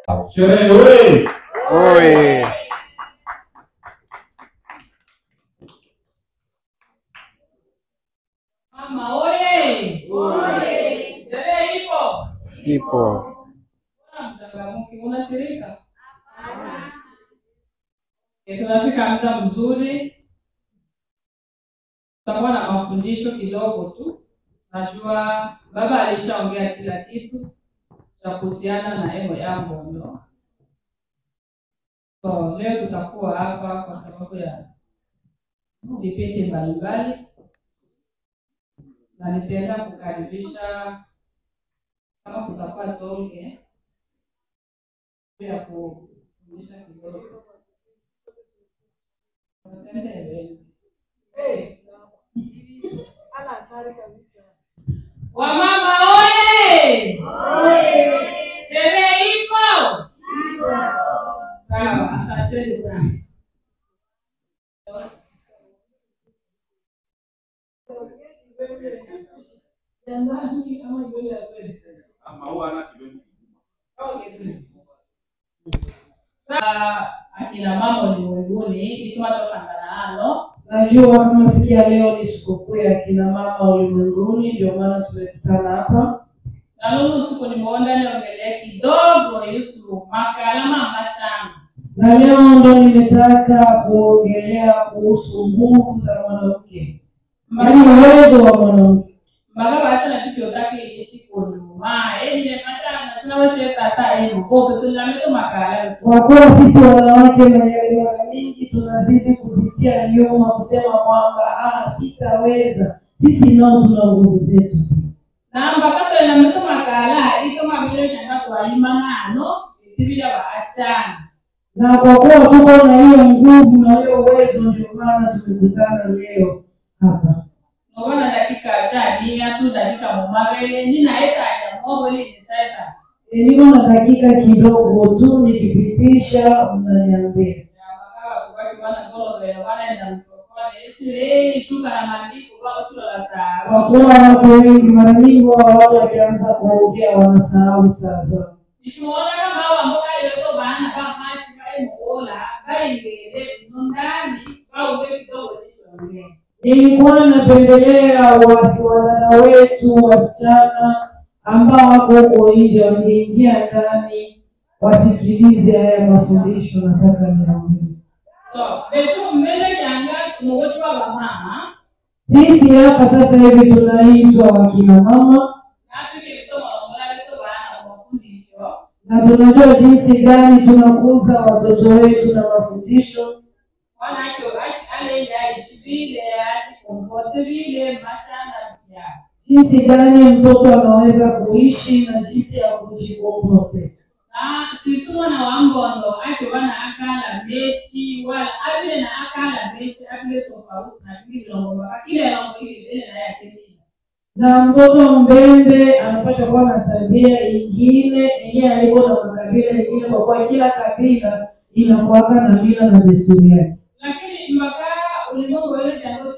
Sherehe oye! Oye! Mama oye! Oye! Sherehe ipo? Ipo. Mbona mchangamki? Unasirika? Hapana. Tunafika muda mzuri. Tutakuwa na mafundisho kidogo tu. Najua baba alishaongea kila kitu cha kuhusiana na emo ya Mbondo. So leo tutakuwa hapa kwa sababu ya vipindi mbalimbali, na nitaenda kukaribisha kama kutakuwa tonge ya kufundisha kidogo. Wamama oye! Oye! Sherehe ipo? Sawa, asanteni sana. Sasa akina mama ulimwenguni itwatosangana hano. Najua kama siku ya leo ni sikukuu ya kina mama ulimwenguni, ndio maana tumekutana hapa. Na lulu siku nimeona niongelee kidogo Yesu makala mama chana. Na leo ndo nimetaka kuongelea kuhusu nguvu za mwanamke, yaani uwezo wa mwanamke. Magaba acha na kitu yotaki ishi kunyuma. Ene machana sina wewe tata eno bote tunameto makala. Kwa kuwa sisi wanawake mara mingi tunazidi kujitia nyuma kusema kwamba sitaweza. Sisi nao tuna nguvu zetu. Na mbakato na meto makala ito mabile nyanga kwa imana itibila ba achana. Na kwa kuwa tuko na hiyo nguvu na hiyo uwezo, ndio maana tumekutana leo hapa. Nobana dakika cha nia tu dakika mumabele nina eta ya mobile ni chaita. Niko na dakika kidogo tu, nikipitisha mnaniambia. Kwa kuwa watu wengi mara nyingi watu wakianza kuongea wanasahau sasa. Nilikuwa napendelea wadada wetu wasichana ambao wako huko nje wangeingia ndani wasikilize haya mafundisho nataka niambie. So, betu mbele yanga mwocho wa mama. Sisi hapa sasa hivi tunaitwa wakina mama. Na tunajua jinsi gani tunakuza watoto wetu na mafundisho. Jinsi gani mtoto anaweza kuishi na jinsi ya kujikombote. Situma na wambondo akiwa na akala mechi wala abile na akala mechi abile tofauti na kile longo kile longo ile na yake. Na mtoto mbembe anapaswa kuwa na tabia ingine yenyewe haiko na makabila ingine, kwa kuwa kila kabila inakuwa na mila na desturi yake. Lakini mpaka ulimwengu leo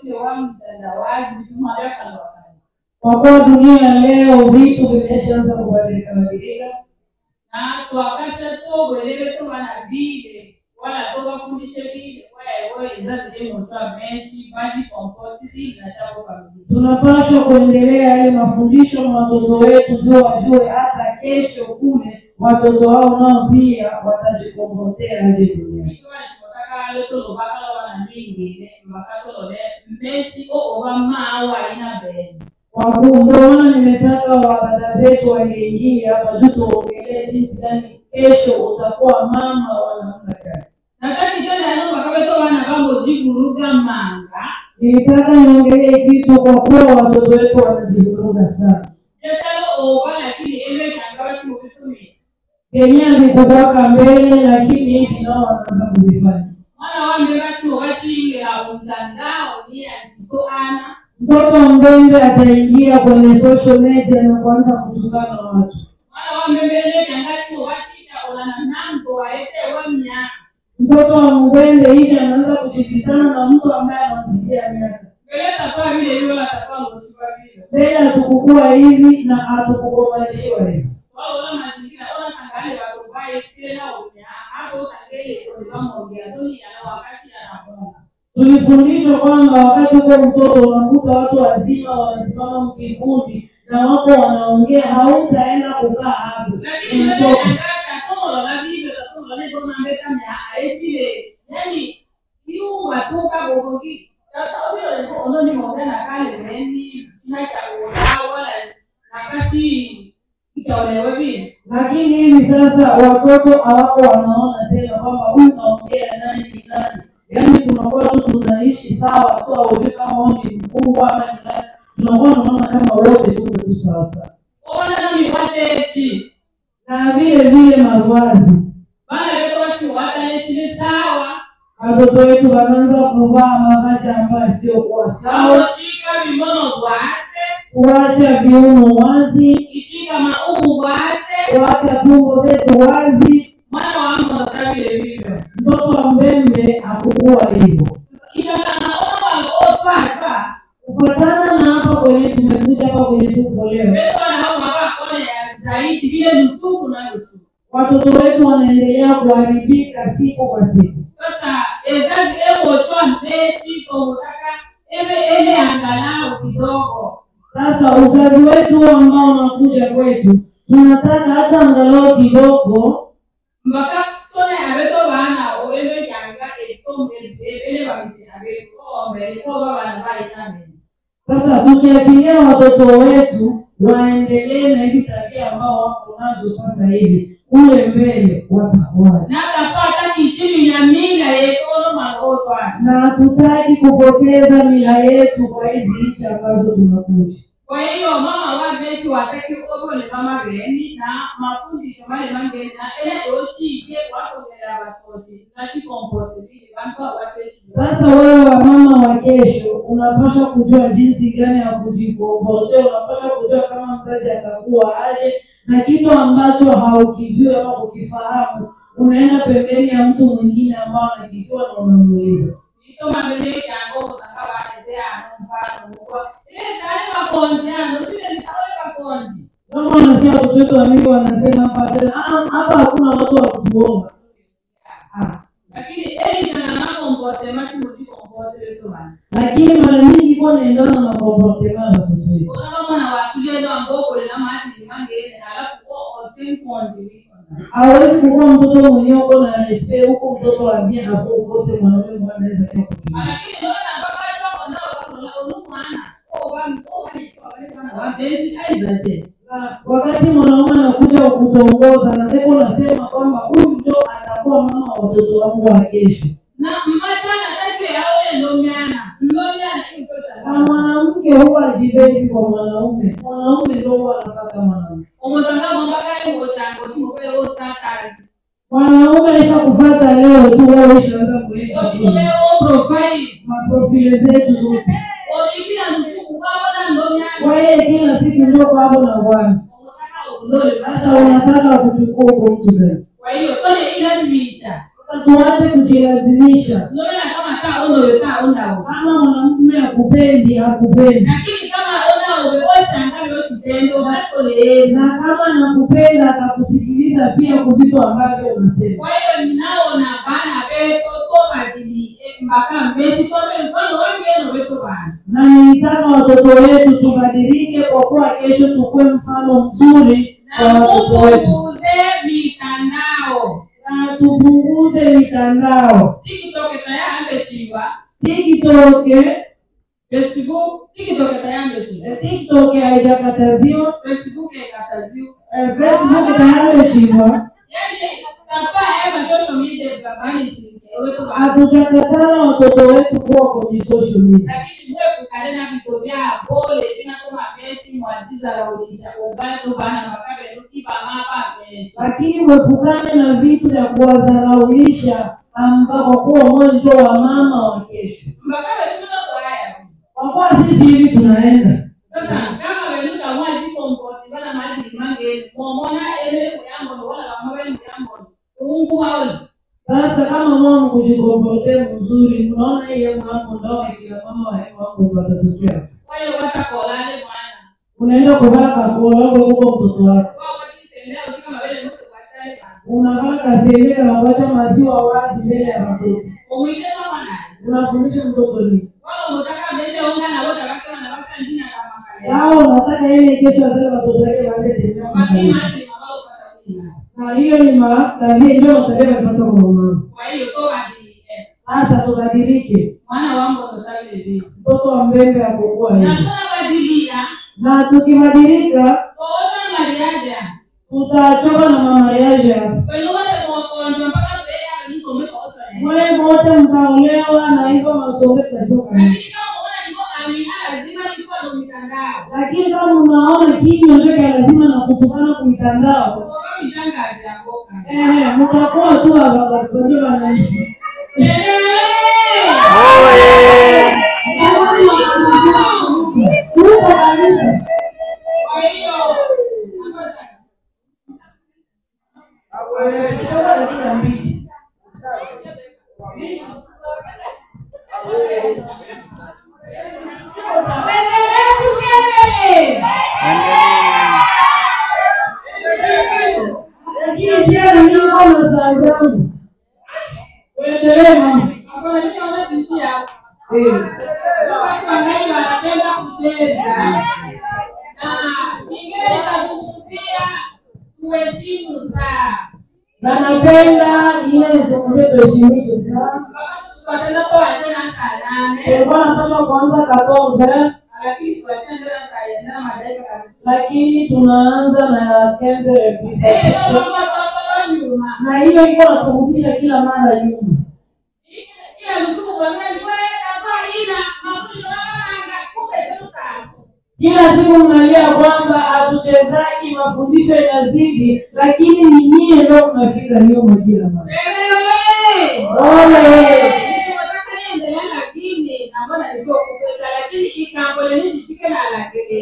ndio wa mtandawazi vitu haraka na wakati. Kwa kuwa dunia leo vitu vimeshaanza kubadilika badilika. Na tuakasha to wele to wana vile wala to kufundisha vile wala wewe zazi yenu mtoa meshi baji kompoti na chao familia. Tunapaswa kuendelea yale mafundisho na watoto wetu juu wajue hata kesho kule watoto wao nao pia watajikombotea aje duniani. Kwa kuwa nimetaka wadada zetu waingie hapa juu tuongelee jinsi gani kesho utakuwa mama wa namna gani. Nilitaka niongelee kitu kwa kuwa watoto wetu wanajivuruga sana. Yenyewe alikuwaka mbele lakini hivi nao wanaanza kuvifanya. Mtoto mbembe ataingia kwenye social media na kuanza kutukana watu. Mtoto wa mbembe hivi anaanza kuchipizana na mtu ambaye anamzidia miaka. Mbele hatukukua hivi na hatukukomanishiwa hivi. Tulifundishwa kwamba wakati uko mtoto unakuta watu wazima wanasimama mkikundi na wako wanaongea, hautaenda kukaa hapo. Lakini Lakini hivi sasa watoto hawako wanaona tena kwamba huyu naongea nani ni nani. Yaani tunakuwa tu tunaishi sawa tu, haujui kama huyu ni mkubwa ama ni nani. Tunakuwa tunaona kama wote tuko tu sawa. Na vile vile mavazi. Watoto wetu wanaanza kuvaa mavazi ambayo sio kwa sawa. Kuacha viuno wazi, kuacha tumbo zetu wazi. Mtoto wa mbembe hakukuwa hivyo. Kufuatana na hapa kwenye tumekuja hapa kwenye tuko leo, watoto wetu wanaendelea kuharibika siku kwa siku. Sasa ezazi ewochwa mpeshi komutaka ebe angalau kidogo. Sasa uzazi wetu ambao unakuja kwetu tunataka hata angalau kidogo mpaka tone abeto bana oebe yanga etombe ebele bamisi abeto ombele ko bana baitame. Sasa tukiachilia watoto wetu waendelee na hizi tabia ambao wako nazo sasa hivi, kule mbele watakuwa na hatutaki kupoteza mila yetu kwa hizi nchi ambazo tunakuja. Kwa hiyo mama wa beshi wataki obole mama geni na mafundisho male mangeni na ele oshike wasogera basosi na chikompote vile bantu watechi. Sasa wewe wa mama wa kesho unapaswa kujua jinsi gani ya kujikomporte, unapaswa kujua kama mzazi atakuwa aje, na kitu ambacho haukijui ama kukifahamu unaenda pembeni ya mtu mwingine ambao anakijua na unamuuliza. Kama wanasema watoto wetu wa mingi wanasema hapa tena, hapa hakuna watu wa kutuomba. Lakini mara nyingi kwa naendana na comportement ya watoto wetu. Hawezi kuwa mtoto mwenyewe uko na respect huko, mtoto wa bien hapo ukose mwanaume mmoja anaweza kukuchukua. Wakati mwanaume anakuja kukutongoza na ndipo nasema kwamba huyu ndio atakuwa mama wa watoto wangu wa kesho. Na machana take awe ndomiana. Ndomiana na mwanamke huwa ajibebi kwa mwanaume. Mwanaume ndio huwa anafuata mwanamke. Mwanaume alishakufuata leo tu, wewe ushaanza kuweka maprofile zetu zote. Wewe kila siku ndio hapo na bwana. Sasa unataka kuchukua kwa mtu gani? Kwa hiyo tole ilazimisha. Sasa tuache kujilazimisha. Kama mwanamume hakupendi, hakupendi. Lakini kama ona umeocha ngalo usipende batole. Na kama anakupenda atakusikiliza pia kwa vitu ambavyo unasema. Kwa hiyo ninaona bana beto tobadili mpaka mbeshi tobe mfano wangu beto bana. Na nilitaka watoto wetu tubadilike kwa kuwa kesho tukue mfano mzuri kwa watoto wetu. Tupunguze mitandao. Na tupunguze mitandao. TikTok tayambechiwa. TikTok, Facebook, TikTok tayambechiwa. TikTok haijakataziwa. Facebook haikataziwa. Facebook tayambechiwa. Yaani tapa ema social media babani shirike. Hatujakatana watoto wetu kuwa kwenye social media. Lakini mwe kukale na vitu vya pole vinatoma meshi mwajiza la ulisha ubado bana makabe nukiba mapa meshi. Lakini mwepukane na vitu vya kuwadharaulisha ambao kuwa mwanzo wa mama wa kesho. Makabe tunatoa haya. Kwa kuwa sisi hivi tunaenda. Sasa kama wewe mwajiko mkono bana maji mange muomona ele kuyambo wala kama wewe kuyambo. Mungu haoni. Sasa kama mama kujikomporte mzuri, unaona yeye mama ndio kila mama wa wangu watatokea. Kwa hiyo watakolale mwana. Unaenda kuvaa kakola huko mtoto wako. Wao wakisendea ushika mabele nusu kwa sale. Unavala kasemeka na kuacha maziwa wazi mbele ya watoto. Unafundisha mtoto nini? Wao unataka yeye kesho azale watoto wake waanze tembea. Na hiyo ni matabia, ndio matabia yanapata kwa mama. Kwa hiyo tobadilike. Sasa tubadilike. Mwana wangu totali mtoto wa mbembe akukua hivi. Na tunabadilika. Na tukibadilika tutachoka na mamariaje hapa. Wewe wote mtaolewa na hizo masombe tutachoka. Lakini kama unaona kinywa ndio lazima na kutukana kwa mitandao. Mtakuwa tu hapa kwa nani? Tuko kabisa. Kwa hiyo Nishaona dakika 2. Lakini pia niko na saa zangu. Uendelee mama. Hapana, mimi naona tuishie hapo. Watu wangali wanapenda kucheza. Na kingine nitazungumzia kuheshimu saa. Na napenda ile nizungumzie tuheshimishe saa. Wakati tukapenda kuanza na saa 8. Tulikuwa tunapaswa kuanza 14. Lakini tuachane na saa 4 madakika. Lakini tunaanza na 15. Na hiyo iko naturudisha kila mara nyuma. Kila siku mnalia kwamba hatuchezaki, mafundisho yanazidi, lakini ni nyie ndio mnafika nyuma kila mara. Ole!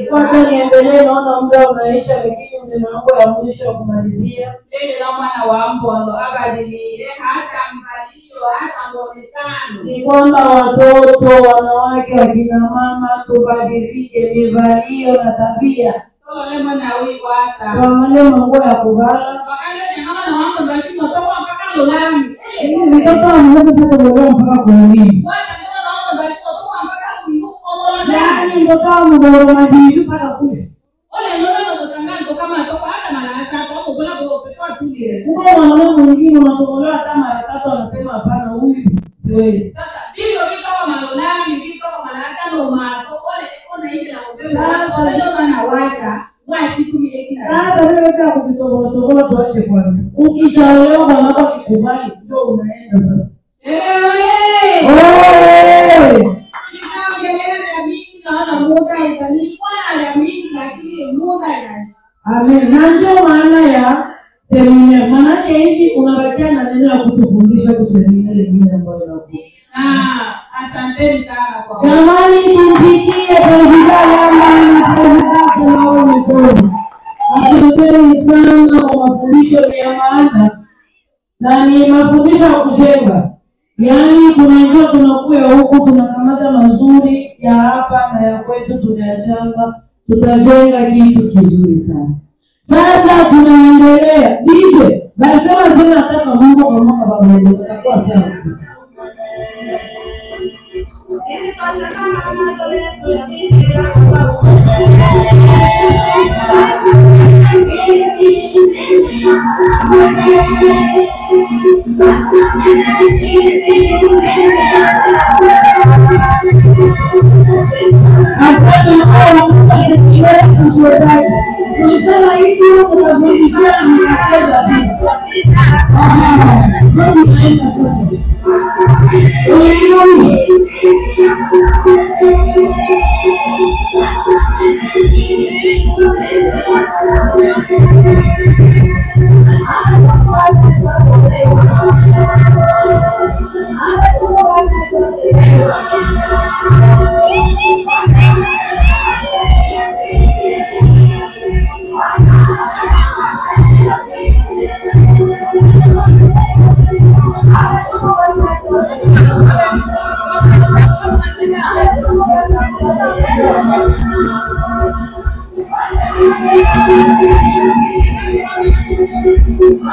Kwanza niendelee, naona muda unaisha, lakini neno langu ya mwisho kumalizia. Ni kwamba watoto, wanawake, wakina mama tubadilike mivalio na tabia. Tuangalie manguo ya kuvala. Mtoto anaweza kutobolewa mpaka kuumia. Yaani mtoto wa mabishu mpaka kule. Huko mwanaume mwingine unatobolewa hata mara 3 anasema hapana, huyu siwezi. Sasa bibyo biko malolami biko malata no mato ole ona ile na mbele na wacha Sasa wewe unataka kujitobola tobola, tuache kwanza. Ukishaolewa bwana wako akikubali ndio unaenda sasa. Amen. Na ndio maana ya semina. Maana hivi unabakia na neno la kutufundisha kusemina lingine ambayo inakuja. Asanteni sana kwa. Jamani, tumpikie president na president kwa mikono. Asanteni sana kwa mafundisho ya maana na ni mafundisho ya kujenga. Yaani tunajua tunakuya huku tunakamata mazuri ya hapa na ya kwetu tunayachanga, tutajenga kitu kizuri sana. Sasa tunaendelea. DJ, balisema sema nataka Mungu kwa mwaka wa mbele tutakuwa sawa. Tulisema hivi tunafundishana mnacheza vipi? Ndio tunaenda sasa. Thank you.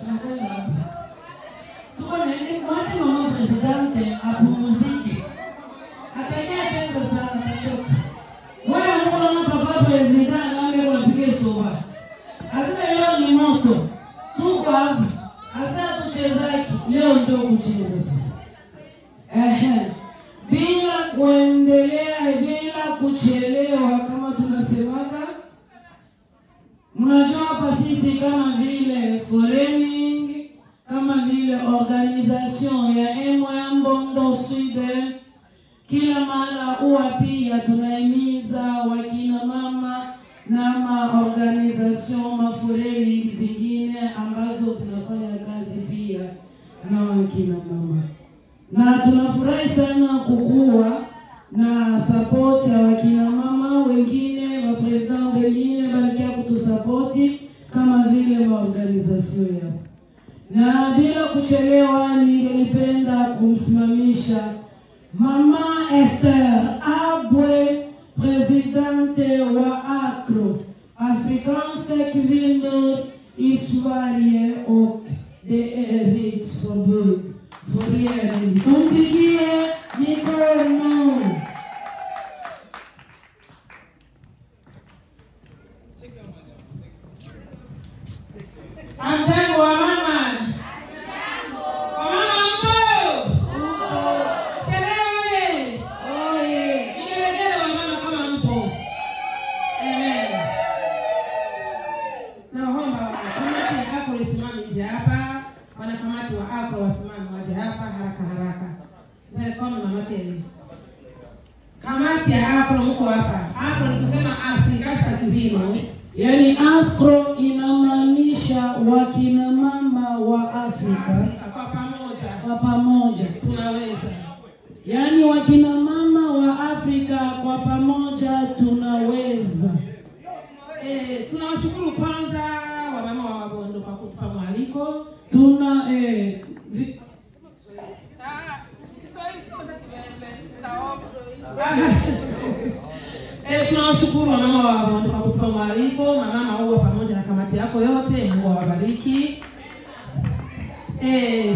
Tunakwenda hapa. Tuko naende mwache mama présidente apumzike. Atakia cheza sana atachoka. Wewe mbona papa président anambe unapiga soba. Azina leo ni moto. Tuko hapa. Azina tuchezaki leo njoo kucheza sasa. Bila kuendelea bila kuchelewa kama tunasemaka. Mnajua hapa sisi kama vile forening, kama vile organisation ya Emwa Mbondo Sweden, kila mara huwa pia tunahimiza wakina mama na ma organisation ma forening zingine ambazo tunafanya kazi pia na wakina mama. Na tunafurahi sana kukua na support ya wakina mama wengine, wa president wengine balikia kutusapoti kama vile wa organisation yao. Na bila kuchelewa ningelipenda kumsimamisha Mama Esther Abwe, presidente wa ACRO, Afrikanska kvinnor i Sverige och det är riksförbund förening. Tumpigie mikono. Hamjambo wa mama. Wa mama mpo. Sherehe. Oye. Vigelegele wa mama kama mpo. Amen. Naomba kamati ya ACRO isimame nje hapa. Wanakamati wa ACRO wasimame waje hapa haraka haraka. Welcome Mama Kelly. Kamati ya ACRO mko hapa. ACRO ni kusema Afrika Kivino. Yaani ACRO inamaanisha wakina mama wa Afrika kwa pamoja. Kwa pamoja tunaweza. Yaani wakina mama wa Afrika kwa pamoja tunaweza. Tunawashukuru kwanza wamama wa Wabondo kwa kutupa mwaliko. Tuna tunawashukuru wamama wa Wabondo kwa kutupa mwaliko. Mama Maua pamoja na kamati yako yote, Mungu awabariki.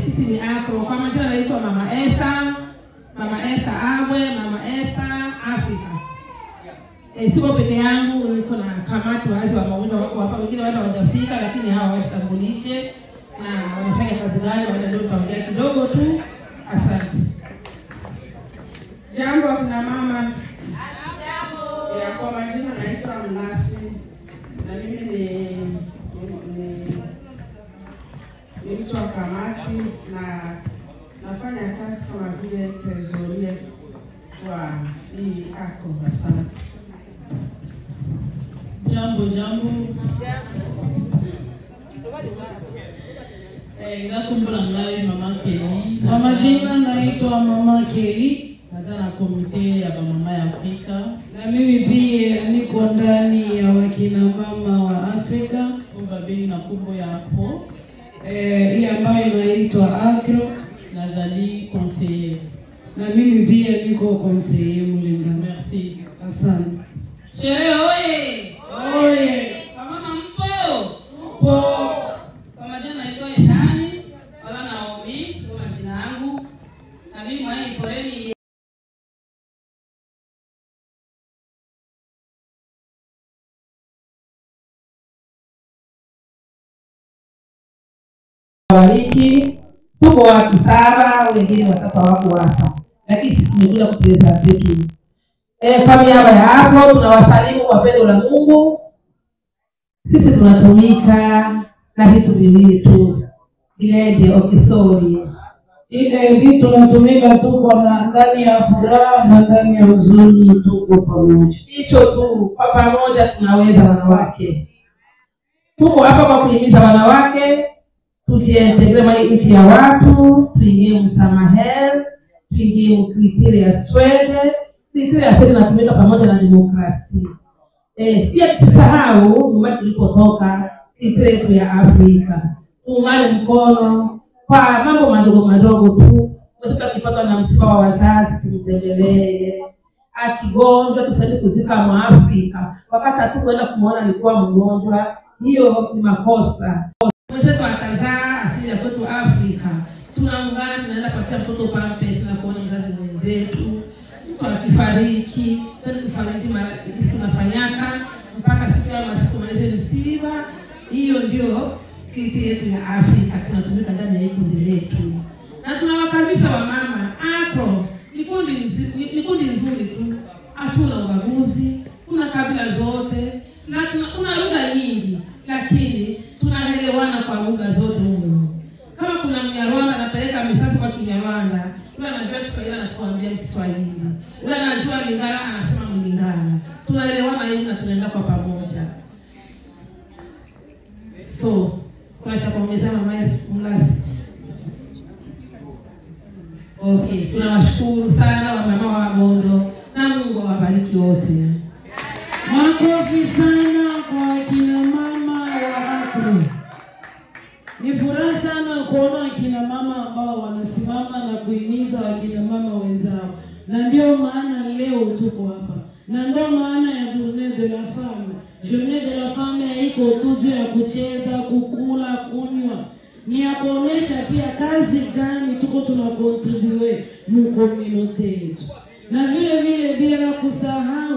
Sisi ni ACRO. Kwa majina naitwa Mama Esther, Mama Esther Abwe, Mama Esther Africa. Siko peke yangu, niko na kamati wazi wa magonjwa wako hapa, wengine bado hawajafika lakini hawa wajitambulishe na wanafanya kazi gani, wanaenda ndio tutaongea kidogo tu. Asante. Jambo kina mama. Ya, kwa majina naitwa Mnasi na mimi ni mtu wa kamati na nafanya kazi kama vile trésorier wa hii ACRO. Asante. Jambo jambo. Nakumbula ngai Mama Kelly. Kwa majina naitwa Mama Kelly. Naza na komite ya mama ya Afrika. Na mimi pia niko ndani ya wakina mama wa Afrika. Kumba na kumbo ya ACRO. Ile ambayo inaitwa ACRO. Nazali conseiller. Na mimi pia niko conseiller mlinda. Merci. Asante. Sherehe oye. Oye. Mama mpo. Mpo. Kwa majina naitwa Edani wala Naomi kwa majina yangu. Na mimi mwana foreni waliki tuko watu saba, wengine watatu hawako hapa. Lakini sisi tumekuja kupresent tu. Kwa niaba ya hapo tunawasalimu kwa pendo la Mungu. Sisi tunatumika na vitu viwili tu. Glädje och sorg. Ile vitu tunatumika tu kwa ndani ya furaha na ndani ya huzuni, tuko pamoja. Hicho tu, kwa pamoja tunaweza wanawake. Tuko hapa kwa kuhimiza wanawake tujiintegre mwa nchi ya watu, tuingie msamahel, tuingie mkritiri ya Sweden. Kritiri ya Sweden inatumika pamoja na demokrasia. Pia tusisahau nyumbani tulipotoka, kritiri yetu ya Afrika. Tuungane mkono kwa mambo madogo madogo tu. Mtoto akipatwa na msiba wa wazazi tumtembelee. Akigonjwa tusaidie kuzika Mwafrika. Wakati hatukwenda kumuona alikuwa mgonjwa, hiyo ni makosa. Mwenzetu atazaa Tunaungana, tunaenda patia mtoto pampers na kuona mzazi mwenzetu. Mtu akifariki, tunafariji mara tunafanyaka mpaka siku ya mazishi tumalize msiba. Hiyo ndio kiti yetu ya Afrika, tunatumika ndani ya kundi letu. Na tunawakaribisha wamama. ACRO ni kundi nzuri tu. Hatuna ubaguzi, kuna kabila zote na kuna lugha nyingi, lakini tunaelewana kwa lugha zote humu. Kama kuna Mnyarwanda anapeleka misasi kwa Kinyarwanda, yule anajua Kiswahili anatuambia Kiswahili, yule anajua Lingala anasema Mlingala. Tunaelewana hivi na tunaenda kwa pamoja. So, kuna cha kuongezea mama Mlasi? Okay, tunawashukuru sana wamama wa Bondo na Mungu awabariki wote. Makofi sana kwa kina mama wa ACRO. Ni furaha sana kuona kina mama ambao wanasimama na kuhimiza wakina mama wenzao. Na ndio maana leo tuko hapa. Na ndio maana ya Journée de la Femme. Journée de la Femme haiko tu juu ya kucheza, kukula, kunywa. Ni ya kuonesha pia kazi gani tuko tunakontribue mu communauté yetu. Na vile vile bila kusahau